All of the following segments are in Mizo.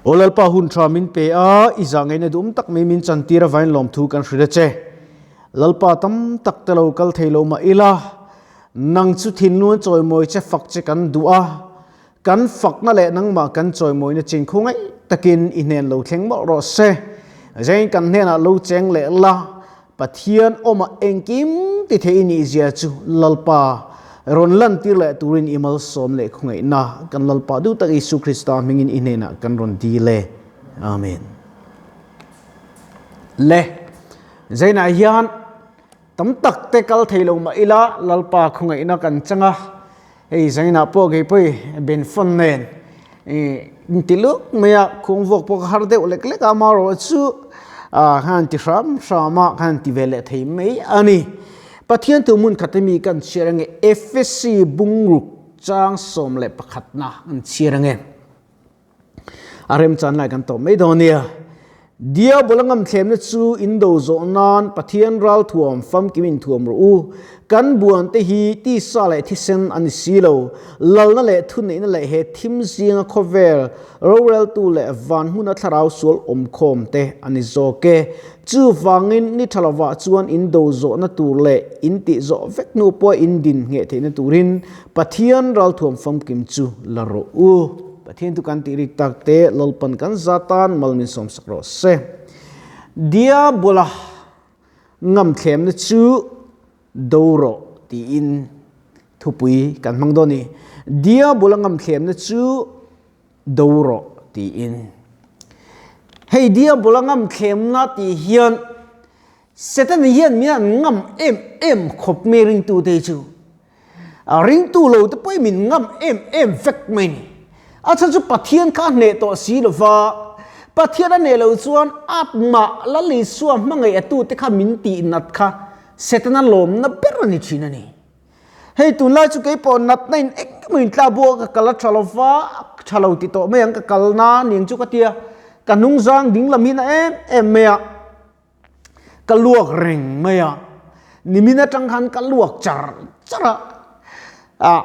Aw Lalpa hun tha min pe a, i zah ngeina duhawm tak mai min chantir avain lawmthu kan hrilh a che. Lalpa tam tak te lo kal thei lo mah ila, nang chu thinlung chawimawi che fak che kan duh a, kan fakna leh nangmah kan chawimawina chin khawngaih takin i hnen lo thleng mawlh rawh se. Zain kan hnenah lo cheng leh la, Pathian awmah engkim ti thei i nih zia chu Lalpa rawn lantir leh turin i malsawm leh khawngaihna kan Lalpa duh tak Isu Krista hmingin i hnenah kan rawn dil e. Amen. Le, Zainah hian tam tak te kal thei lo mah ila Lalpa khawngaihna kan chang a, hei Zainah pawh kei pawh ben fawn nen inti luk mai a, khuang vuak pawh ka har deuh lek lek a, amaherawh chu khan ti hram hram a, khan ti ve leh thei mai a ni. Pathian thu hmun khat ami kan chhiar ange Efesi bungruk chang 11 na an chhiar ange. A remchan lai kan tawp mai dawn nia. Diabola ngamthlemna chu in do zawh nan Pathian ral thuam famkim in thuam rawh u. Kan buan te hi tisa leh thisen a ni si lo. Lalna leh thuneihna leh he thim zinga khawvel roreltu leh van hmuna thlarau sual awmkhawm te a ni zawk e. Chuvangin ni tha lovah chuan in do zawhna tur leh in tih zawh vek hnu pawh in din ngheh theihna turin Pathian ral thuam famkim chu la rawh u. Pathian chu kan tih rik tak te Lalpan kan za tan mal min sawmsak rawh se. Diabola ngamthlemna chu do rawh tiin thupui kan hmang dawn a ni. Diabola ngamthlemna chu do rawh tiin. Hei Diabola ngamthlemna tih hian Setana hian min an ngam em em khawp mai ringtute hi chu. A ringtu lo te pawhin min ngam em em vek mai ni. A chhan chu Pathian kha a hneh tawh si lo va, Pathian a hneh loh chuan atmah Lal Isua hmangaih atu te kha min tih nat kha Setana lawmna ber a ni thin a ni. Hei tunlai chu keipawh natna in engemaw in tla buak a ka kal a tha lo va, tha lo ti tawh mai ang ka kalna ning chu ka tia, ka hnungzang ding lam hi na em em mai a. Ka luak reng mai a, nimin atang khan ka luak char char a, ah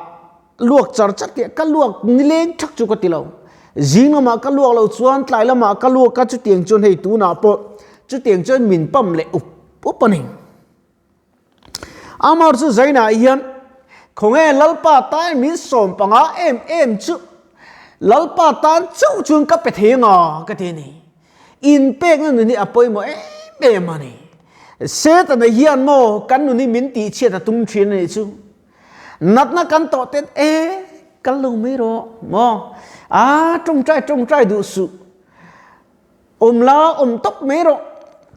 luak char char tih ka luak nileng thak chu ka ti lo, zing lamah ka luak loh chuan tlai lamah ka luak a chutiang chuan hei tunah pawh chutiang chuan min pam leh up up a ni. Amar chu Zainah hian khawnge Lalpa tan min sawm panga em em chu Lalpa tan chauh chuan ka pe thei anga ka ti a ni. Inpekna nun hi a pawimawh em em a ni. Setana hian maw kan nun hi min tihchhiat a tum thin a nih chu. Natna kan tawh ten e kal lo mai rawh maw a tawngtai tawngtai duh suh. Awm la awm tawp mai rawh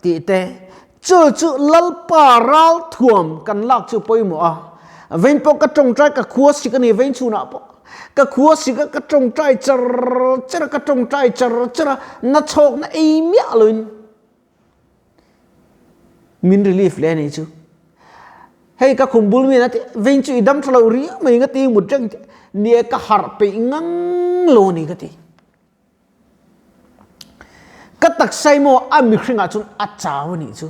tih te chu chu Lalpa ral thuam kan lak chu pawimawh a, vein pawh ka tawngtai ka khua sik a ni vein chhunah pawh ka khua sik a ka tawngtai char char a ka tawngtai char char a na chhawk na ei miah loin min relief leh a nih chu hei ka khum bul mi a ti vein chu i dam tha lo riau mai nga ti mut reng nia ka harh peih ngang lo a ni ka ti. Ka taksa hi maw a mihringah chuan a chau a nih chu.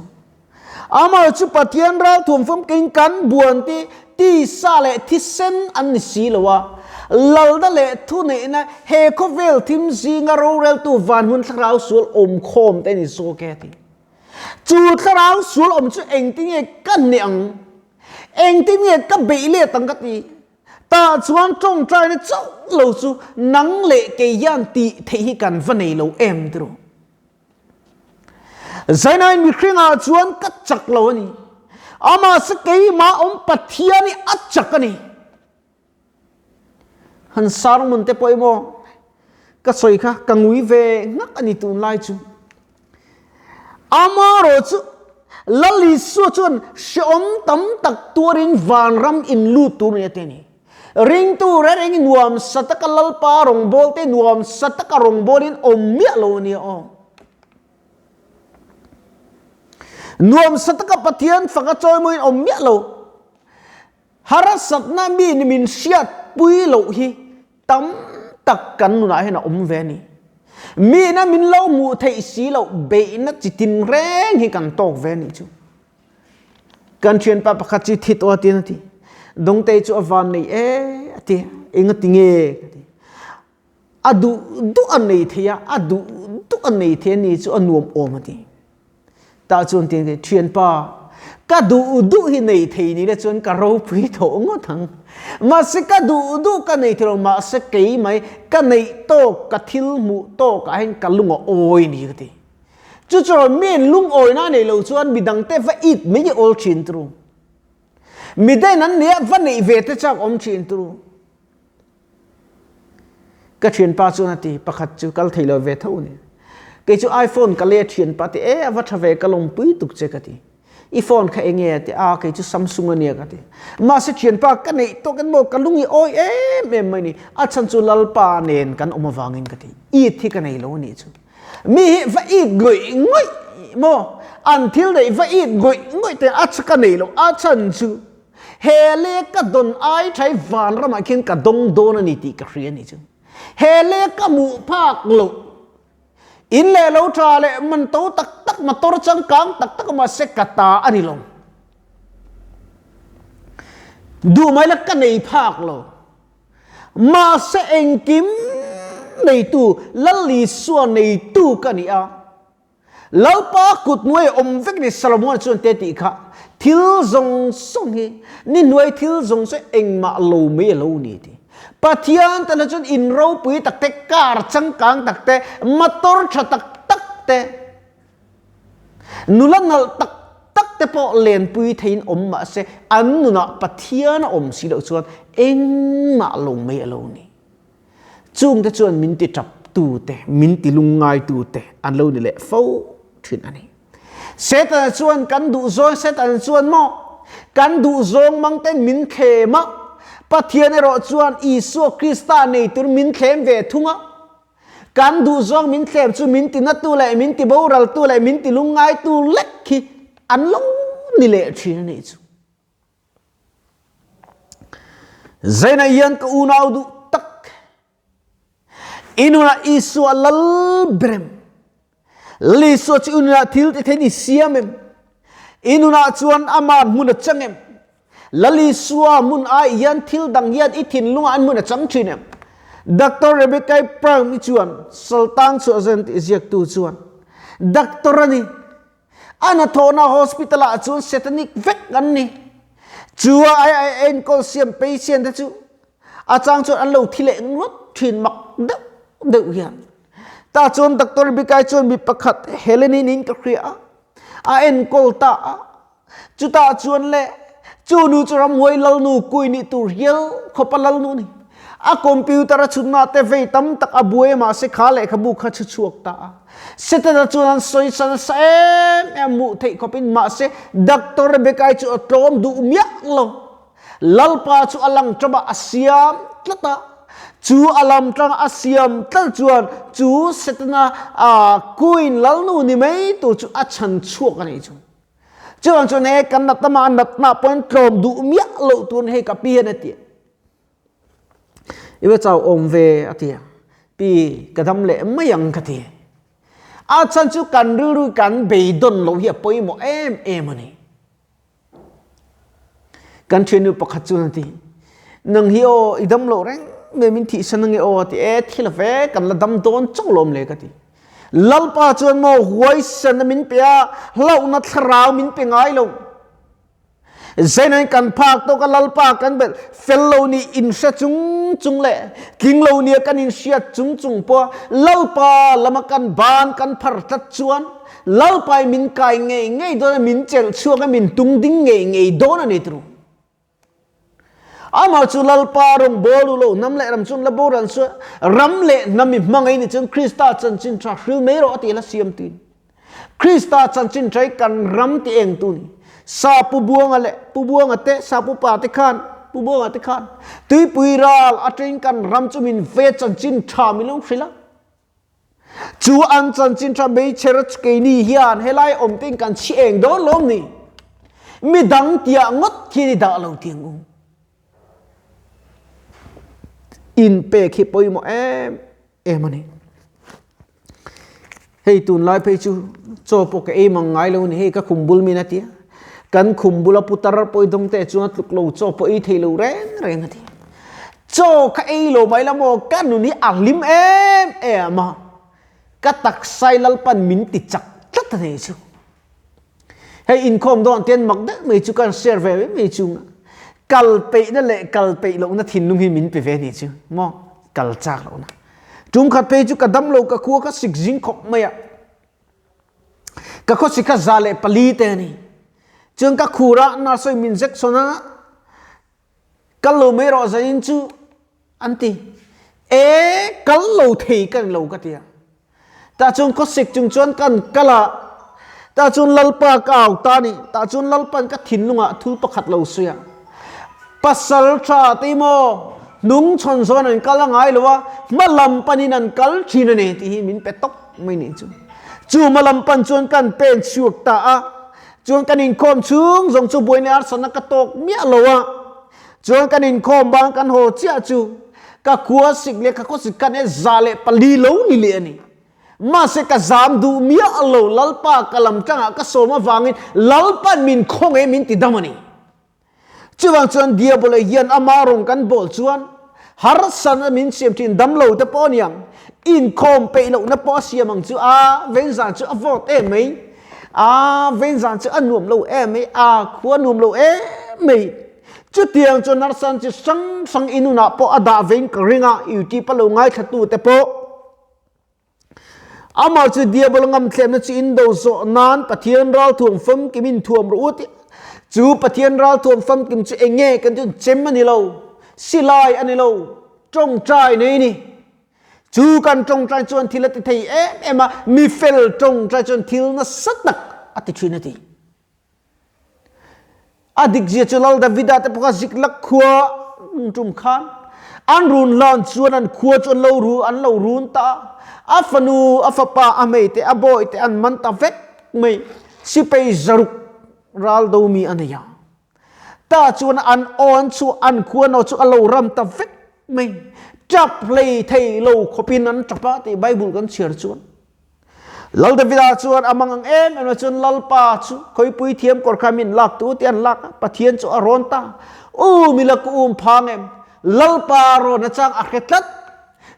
Amah chu Pathian ral thuamfam keiin kan buan te tisa leh thisen an ni si lo a, lalna leh thuneihna he khawvel thim zinga roreltu van hmun thlarau sual awmkhawm te a ni zawk e a ti. Chu thlarau sual awm chu engtin nge ka hneh ang? Engtin nge ka beih let ang ka ti? Tah chuan tawngtaina chauh lo chu nang leh kei hian tih theih hi kan va nei lo em ti rawh. Zainain mihringah chuan ka chak lo a ni. Amah se keimah awm Pathian hi a chak a ni. Han sermon te pawh emaw ka sawi kha ka ngui ve ngak a ni tunlai chu. Amaherawh chu Lal Isua chuan hrehawm tam tak tuarin vanram in lut tur ni a ti a ni. Ringtu reng reng nuam sa taka Lalpa rawngbawlte nuam sa taka rawngbawlin awm miah lo a nia aw. Nuam sa taka Pathian faka chawimawiin awm miah lo. Harsatna mi ni min hriatpui loh hi tam tak kan nunah hian a awm ve a ni. Mina min lo hmuh theih si loh beihna chi tin reng hi kan tawk ve a nih chu. Kan thianpa pakhat chi thi tawh a ti a ti. Dawngtei chu a van nei e a ti. Enga ti nge ka ti. A duh duh a nei thei a, a duh duh a nei thei a ni chu a nuam awm a ti. Tah chuan tin ka ti, Thianpa, ka duh duh hi nei thei ni le chuan ka ropui thawh ngawt ang. Mahse ka duh duh ka nei thei lo, mahse keimai ka neih tawk, ka thil hmuh tawkah hian ka lung a awi ni ka ti. Chu chuan miin lungawina a neih loh chuan midangte va it mai i awl thin turu. Midangin an nia va neih ve te chak awm thin turu. Ka thianpa chuan a ti, pakhat chu kal thei lo ve tho a ni. Kei chu iPhone ka lei a thianpa ti, e a va tha ve ka lawmpui tuk che ka ti. I phone kha enge a ti, a kei chu Samsung a nia ka ti. Mahse thianpa ka neih tawk in maw ka lung i awi em em mai ni, a chhan chu Lalpa nen kan awm avangin ka ti. It hi ka nei lo a nih chu. Mi hi va it ngawih ngawih maw, an thil neih va it ngawih ngawih te a ka nei lo, a chhan chu He lek ka dawn ai tha hi vanramah khian ka dawng dawn a ni tih ka hria a nih chu. He lek ka hmuh phak loh in leh lo tha leh man to tak tak motor changkang tak tak mahse ka ta a ni lo. Duh mai la ka nei phak lo. Mahse engkim neitu Lal Isua neitu ka ni a. Lalpa kut hnuai a awm vek ni Solomon chuan te tih kha thil zawng zawng hi ni hnuai thil zawng zawng engmah lo mai a lo ni ti. Pathian te hla chuan in ropui tak te, car changkang tak te, motor tha tak tak te, nula nalh tak tak te pawh lenpui theiin awm mahse an nunah Pathian a awm si loh chuan engmah lo mai a lo ni. Chungte chuan min ti taptute, min ti lungngaitute an lo ni leh fo thin a ni. Setana chuan kan duhzawng, Setana chuan maw kan duhzawng mangten min thlem a, Pathian erawh chuan Isua Krista nei tur min thlem ve thung a. Kan duhzawng min thlem chu min tinatu leh min tiboraltu leh min tilungngaitu lek hi an lo ni leh thin a nih chu. Zainah hian ka unau duh tak i nunah Isua lal berem Lal Isua chu i nunah thil ti thei i siam em i nunah chuan ama hmun a chang em Lal Isua hmun ai hian thil dang hian i thinlungah an hmun a chang thin em Doctor Rebecca Prime i chuan Saltang chhuah zen tih ziaktu chuan Doctor a ni A hnathawhna hospital ah chuan satanic vek an ni. Chu a ai ai enkawl siam patient te chu a chang chuan an lo thi leh ngawt thin mak deuh deuh hian. Tah chuan Doctor Bikai chuan mi pakhat Helen in ka hria a, a enkawl ta a. Chutah chuan le chu nu chu ramhuai lalnu kui nih tur hial khawpa lalnu a ni. A computer a chhunna te vei tam tak a buai a mahse kha lehkhabu kha chhu chhuak ta a. Setana chuan an sawisa nasa em em hmuh theih khawpin mahse Doctor Rebecca-i chu a tlawm duh miah lo. Lalpa chu a lang tama a siam tlat a. Chu a lam tanga a siam tlat chuan chu Setana queen lalnu ni mai tur chu a chhan chhuak a nih chu. Chuvang chuan he kan natna mah natna pawhin tlawm duh miah loh tur hei ka pi hian a ti. I va chau awm ve a ti. Pi ka dam leh mai ang ka ti. A chhan chu kan rilru kan beidawn loh hi a pawimawh em em a ni. Kan thiannu pakhat chuan a ti, Nang hi aw i dam loh reng mai min thihsan ange aw a ti. E thil a ve kan la dam dawn chauh lawm le ka ti. Lalpa chuan maw huaisanna min pe a, hlauhna thlarau min pe ngai lo. Zeinain kan phak tawk a Lalpa kan belh fel lo nih inhre chung chung leh tling lo nia kan inhriat chung chung pawh Lalpa lama kan ban kan phar tlat chuan Lalpa i min kai ngei ngei dawn a, min chelh chhuak a, min tung ding ngei ngei dawn a ni turu. Amah chu Lalpa rawngbâwl u lo, hnam leh ram chuan la boral chu ram leh hnam i hmangaih ni chuan Krista chanchin ṭha hril mai rawh a tih la siam tûin. Krista chanchin ṭha hi kan ram ti eng tu ni. Sa Pu Buanga leh Pu Buanga te, Sa Pu Pa te khan, Pu Buanga te khan tuipui ral aṭangin kan ram chu min ve chanchin ṭha min lo hrilh a. Chu an chanchin tha meichher chu keini hian helai awm tein kan chhi eng dawn lawm ni? Midang tiah ngawt khian i dah lo tiang u. Inpek hi pawimawh em em a ni. Hei tunlai phei chu chaw pawh ka ei mang ngai lo ni hei ka khum bul min a tia. Kan khum bula putar pawh i dawng te chuan a tluk lo chaw pawh ei thei lo reng reng a ti. Chaw ka ei lo mai la maw ka nun hi a hlim em em a, ka taksai Lalpan min ti chak tlat a nei chu. Hei inkhawm dawn tian mak deuh mai chu kan share ve mai mai chung a, kal peihna leh kal peih lohna thinlung hi min pe ve ni chu maw, kal chak lohna. Tum khat phei chu ka dam lo ka khua ka sik zing khawp mai a, ka khawsik kha 104 te a ni. Chuan ka khur a nurse ho in min injection a, Kal lo mai rawh zanin chu an ti. E kal lo thei ka ni lo ka ti a. Tah chuan khawsik chung chuan kan kal a, tah chuan Lalpa ka au ta a ni. Tah chuan Lalpa'n ka thinlungah thul pakhat lo sawi a. Pasal tha te maw hnung chhawn zawn an kal a ngai lo a, hma lam panin an kal thin a ni tih hi min pe tawp mai nih chu. Chu hma lam pan chuan kan pen chhuak ta a. Chuan kan inkhawm chhung zawng chu buaina harsatna ka tawk miah lo a, chuan kan inkhawm bang kan haw chiah chu ka khua sik leh ka khawsik khan e 104 lo ni leh a ni. Mahse ka zam duh miah lo, Lalpa ka lam tangah ka sawm avangin Lalpa'n min khawngaih min ti dam a ni. Chuvang chuan Diabolo hian ama rawng kan bawl chuan harsatna min siam thin damlo te pawh a niang, inkhawm peih lohna pawh a siam ang chu a, venzan chu a vawt em mai, a venzan chu a nuam lo em mai, a khua nuam lo em mai. Chutiang chuan harsatna chi hrang hrang inunah pawh a dah vein ka ring a, YouTube a lo ngaithlatu te pawh. Amah chu Diabol ngamthlemna chu in do zawh nan Pathian ralthuam famkim in thuam rawh u tih. Chu Pathian ralthuam famkim chu eng nge kan chu chem a ni lo, silai a ni lo, tawngtai nei ni. Chu kan tawngtai chuan thil a ti thei em em a, mi fel tawngtai chuan thil nasa tak a ti thin a ti. A dikzia chu Lal Davida te pawh kha Ziklag khua tum khan an run hlan chuan an khua chu an lo ru an lo run ta a, a fanu, a fapa, a hmei te, a bawi te an man ta vek mai. Sipei zaruk ral do mi a nei a. Ta chuan an awn chu an khua naw chu a lo ram ta vek mai. Tap hlei thei lo khawpin an tap a tih Bible kan chhiar chuan. Lal Davida chuan a mang ang em em a chuan Lalpa chu khawipui thiam kawr kha min lak tu tih an lak a, Pathian chu a rawn ta. Um ila ka um phang em? Lalpa rawn achang a hre tlat.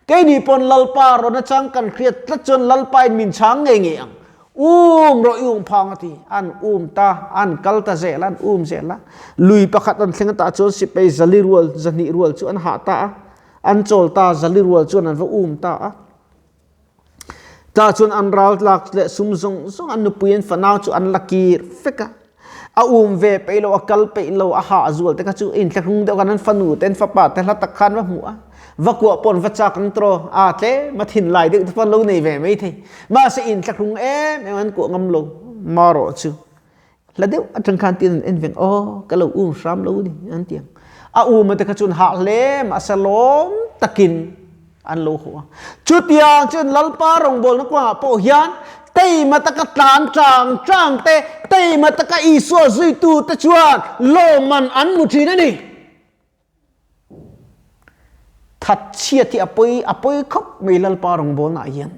Keini pawn Lalpa rawn achang kan hriat tlat chuan Lalpa in min chhang ngei ngei ang. Um rawh i um phang a ti. An um ta, an kal ta zel a, an um zel a. Lui pakhat an thleng atah chuan sipai zali rual, zahnih rual chu an hah ta a. An chawl ta, zali rual chuan an va um ta a. Tah chuan an ral tlak leh sum zawng zawng an nupui an fanau chu an la kir vek a. A um ve peih lo, a kal peih lo, a hah zual te kha chu inthlahrung deuh khan an fanu te an fapa te hla tak khan va hmuh a. Va kuah pawh an va chak ang tawh a, tlem a thinlai deuh te pawh an lo nei ve mai thei. Mahse inthlahrung em em an kuah ngam lo marawh chu. Hla deuh atang khan tin an en veng aw ka lo um hram lo ni an ti ang. A um te kha chuan hah hle mahse lawm takin an lo haw a. Chutiang chuan Lalpa rawngbawlna kawngah pawh hian teima taka tlan chang chang te, teima taka Isua zuitu te chuan lawmman an hmu thin a ni. Thatchhiat hi a pawi a pawi khawp mai Lalpa rawngbawlnaah hian.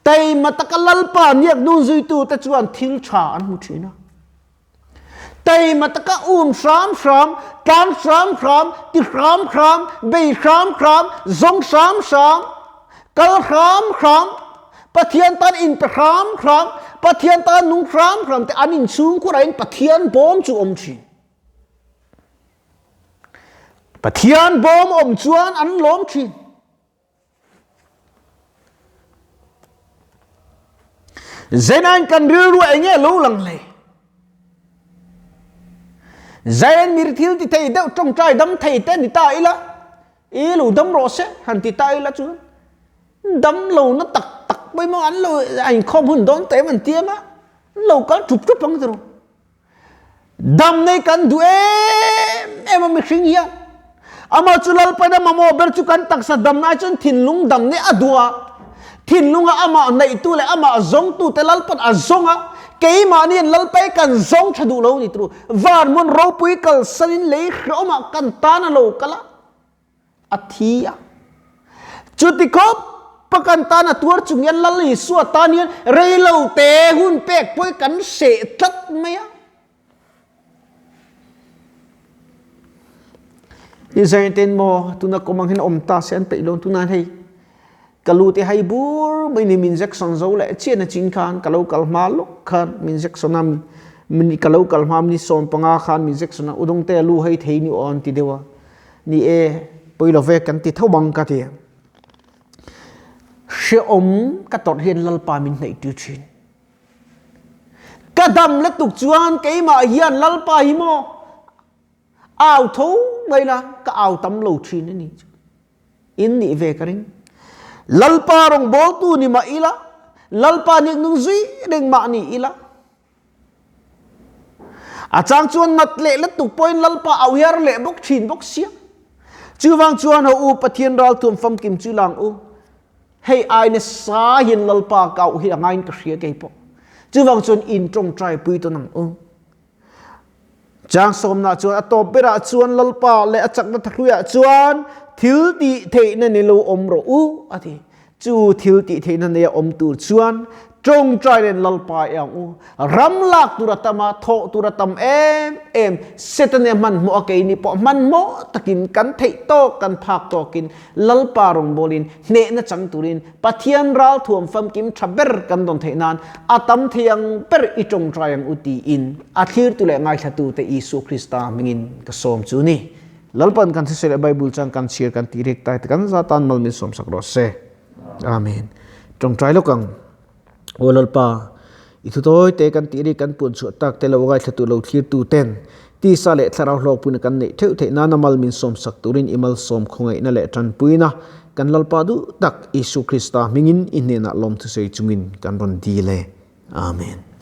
Taima taka Lalpa niak nun zuitute chuan thil tha an hmu thin a. Taima taka um hram hram, tlan hram hram, ti hram hram, bei hram hram, zawng hram hram, kal hram hram, Pathian tan inpe hram hram, Pathian tan nung hram hram te an inchhungkhurah in Pathian bawm chu awm thin. Pathian bawm awm chuan an lawm thin. Zeinain kan rilru enge lo lang hle. Zain mir thil ti thei deuh tawngtai dam thei te ni ta ila i lo dam rawh se han ti ta ila chuan dam lo na tak tak mai maw an lo a inkhawm hun dawn ta em an ti anga an lo kal thup thup ang tiraw. Dam nei kan duh em em a mihring hian. Amah chu Lalpain a mamawh ber chu kan taksa dam nai chuan thinlung dam nei a duh a. Thinlunga amah neihtu leh amah zawngtu te Lalpan a zawng a. Keimahniin Lalpai kan zawng tha duh lo ni turu. Van hmun ropui kalsanin lei hrehawmah kan tan a lo kal a. A thi a. Chuti khawp a kan tan a tuar chung hian Lal Isua tan hian reilo te hun pek pawh hi kan hreh tlat mai a. I zai ten maw tuna kawm ang hian awm ta se an peih lo tunah hei ka lu te hai bur mai ni min injection zo leh chian a chin khan ka lo kal hma lawk khan min injection a min ka lo kal hma ni 15 khan min injection a udawng te lu hei thei ni aw an ti deuh a ni e pawi lo ve kan ti tho bang ka ti hrehawm ka tawrh hian Lalpa min hnaih tir thin. Ka dam lutuk chuan keimah hian Lalpa hi maw au tho mai la ka au tam lo thin a ni chu. In nih ve ka ring. Lalpa rawngbawltu ni mah ila, Lalpa nih nung zui reng mah ni ila. A chang chuan nat leh lutuk pawhin Lalpa au hiar leh bawk thin bawk sia. Chuvang chuan ho u Pathian ralthuam famkim chu lang u. Hei ai nasa hian Lalpa ka auh hi a ngaiin ka hria kei pawh. Chuvang chuan in tawngtai pui tawn ang u. Chang sawmna chuan a tawp berah chuan Lalpa leh a chakna thahruiah chuan thil tih theihna ni lo awm rawh u a ti. Chu thil tih theihna neia awm tur chuan tawngtai nen Lalpa i ang u. Ram lak tur a tam a, thawh tur a tam em em. Setana hmanhmawh a keini pawh hmanhmawh takin kan theih tawk kan phak tawkin Lalpa rawngbawlin hnehna chang turin Pathian ralthuam famkim tha ber kan dawn theih nan a tam thei ang ber i tawngtai ang u tiin a thlirtu leh ngaithlatute Isua Krista hmingin ka sawm chu ni. Lalpan kan thusei leh Bible chuan kan chhiar kan tih rek tai te kan za tan mal min sawm sak rawh se. Amen. Tawngtai lawk ang. Aw Lalpa, i thu tawi te kan tih ri kan puan chhuah tak te lo ngaithla tu lo thlir tu ten tisa leh thlarau hlawkpuina kan neih theuh theih nana mal min sawm sak turin i malsawm khawngaihna leh tanpuina kan Lalpa duh tak Isu Krista hmingin i hnenah lawmthusei chungin kan rawn dil e. Amen.